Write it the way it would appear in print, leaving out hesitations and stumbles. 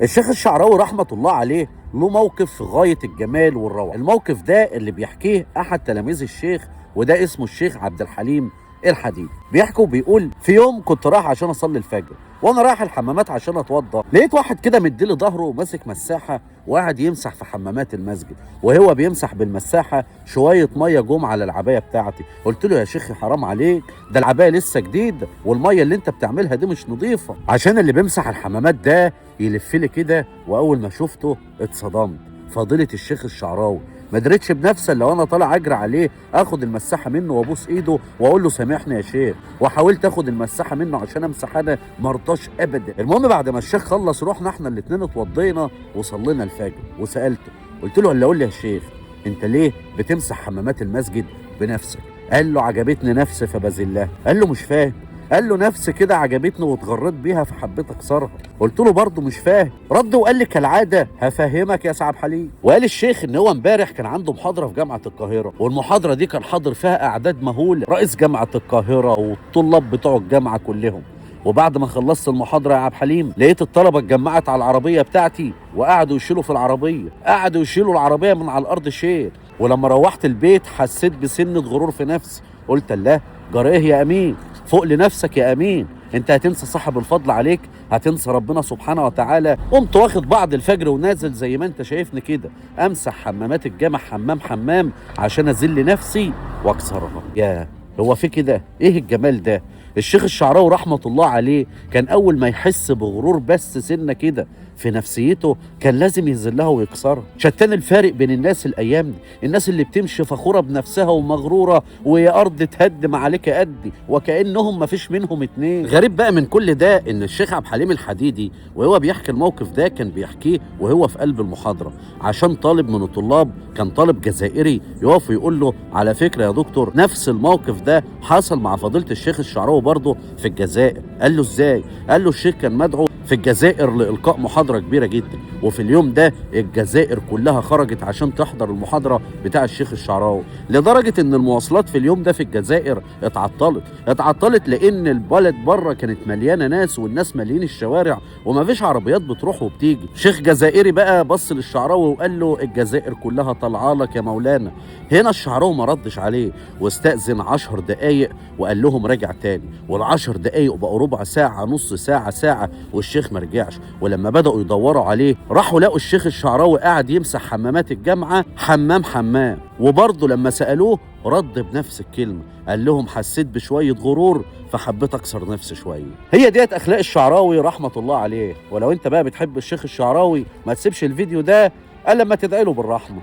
الشيخ الشعراوي رحمة الله عليه له موقف في غاية الجمال والروعة. الموقف ده اللي بيحكيه أحد تلاميذ الشيخ، وده اسمه الشيخ عبد الحليم الحديدي. بيحكي وبيقول: في يوم كنت رايح عشان اصلي الفجر، وانا رايح الحمامات عشان اتوضى، لقيت واحد كده مديلي ظهره وماسك مساحة وقاعد يمسح في حمامات المسجد، وهو بيمسح بالمساحه شوية مية جم على العباية بتاعتي. قلت له: يا شيخ حرام عليك، ده العباية لسه جديدة والمية اللي انت بتعملها دي مش نظيفة. عشان اللي بيمسح الحمامات ده يلف لي كده، واول ما شفته اتصدمت. فضيلة الشيخ الشعراوي ما دريتش بنفسي الا وانا طالع اجري عليه اخد المساحة منه وابوس ايده واقول له سامحني يا شيخ، وحاولت اخد المساحة منه عشان امسح انا، ما رضاش ابدا. المهم بعد ما الشيخ خلص رحنا احنا الاثنين اتوضينا وصلينا الفجر، وسالته قلت له: الا قول لي يا شيخ، انت ليه بتمسح حمامات المسجد بنفسك؟ قال له: عجبتني نفسي فبذلها. قال له: مش فاهم. قال له: نفسي كده عجبتني واتغريت بيها فحبيت اكسرها. قلت له: برضه مش فاهم. رد وقال لي كالعادة: هفهمك يا سعد حليم. وقال الشيخ ان هو امبارح كان عنده محاضرة في جامعه القاهرة، والمحاضره دي كان حاضر فيها اعداد مهولة، رئيس جامعه القاهرة والطلاب بتوع الجامعة كلهم. وبعد ما خلصت المحاضرة يا عبد الحليم لقيت الطلبة اتجمعت على العربية بتاعتي وقعدوا يشيلوا في العربية، قعدوا يشيلوا العربية من على الارض شيل. ولما روحت البيت حسيت بسنة غرور في نفسي، قلت الله، جرى ايه يا امين؟ فوق لنفسك يا امين، انت هتنسى صاحب الفضل عليك، هتنسى ربنا سبحانه وتعالى. قمت واخد بعض الفجر ونازل زي ما انت شايفني كده امسح حمامات الجامع حمام حمام عشان اذل نفسي واكسرها. يا هو في كده؟ ايه الجمال ده؟ الشيخ الشعراوي رحمة الله عليه كان اول ما يحس بغرور بس سنة كده في نفسيته كان لازم يذلها ويكسرها. شتان الفارق بين الناس الايام دي، الناس اللي بتمشي فخورة بنفسها ومغرورة ويا ارض تهدم عليك قدي، وكأنهم ما فيش منهم اتنين. غريب بقى من كل ده ان الشيخ عبد الحليم الحديدي وهو بيحكي الموقف ده كان بيحكيه وهو في قلب المحاضرة، عشان طالب من الطلاب كان طالب جزائري يقف ويقول له: على فكرة يا دكتور، نفس الموقف ده حصل مع فضيلة الشيخ الشعراوي برضه في الجزائر. قال له: ازاي؟ قال له: الشيخ كان مدعو في الجزائر لإلقاء محاضرة كبيرة جدا، وفي اليوم ده الجزائر كلها خرجت عشان تحضر المحاضرة بتاع الشيخ الشعراوي، لدرجة ان المواصلات في اليوم ده في الجزائر اتعطلت لان البلد بره كانت مليانة ناس والناس مالين الشوارع وما فيش عربيات بتروح وبتيجي. شيخ جزائري بقى بص للشعراوي وقال له: الجزائر كلها طالعه لك يا مولانا. هنا الشعراوي ما ردش عليه واستأذن 10 دقايق وقال لهم راجع تاني، وال10 دقايق بقوا ربع ساعة، نص ساعة، ساعة، والشيخ ما رجعش. ولما بدأوا يدوروا عليه راحوا لقوا الشيخ الشعراوي قاعد يمسح حمامات الجامعة حمام حمام، وبرضه لما سألوه رد بنفس الكلمة، قال لهم: حسيت بشوية غرور فحبيت أكسر نفسي شوية. هي ديت أخلاق الشعراوي رحمة الله عليه. ولو أنت بقى بتحب الشيخ الشعراوي ما تسيبش الفيديو ده إلا لما تدعي له بالرحمة.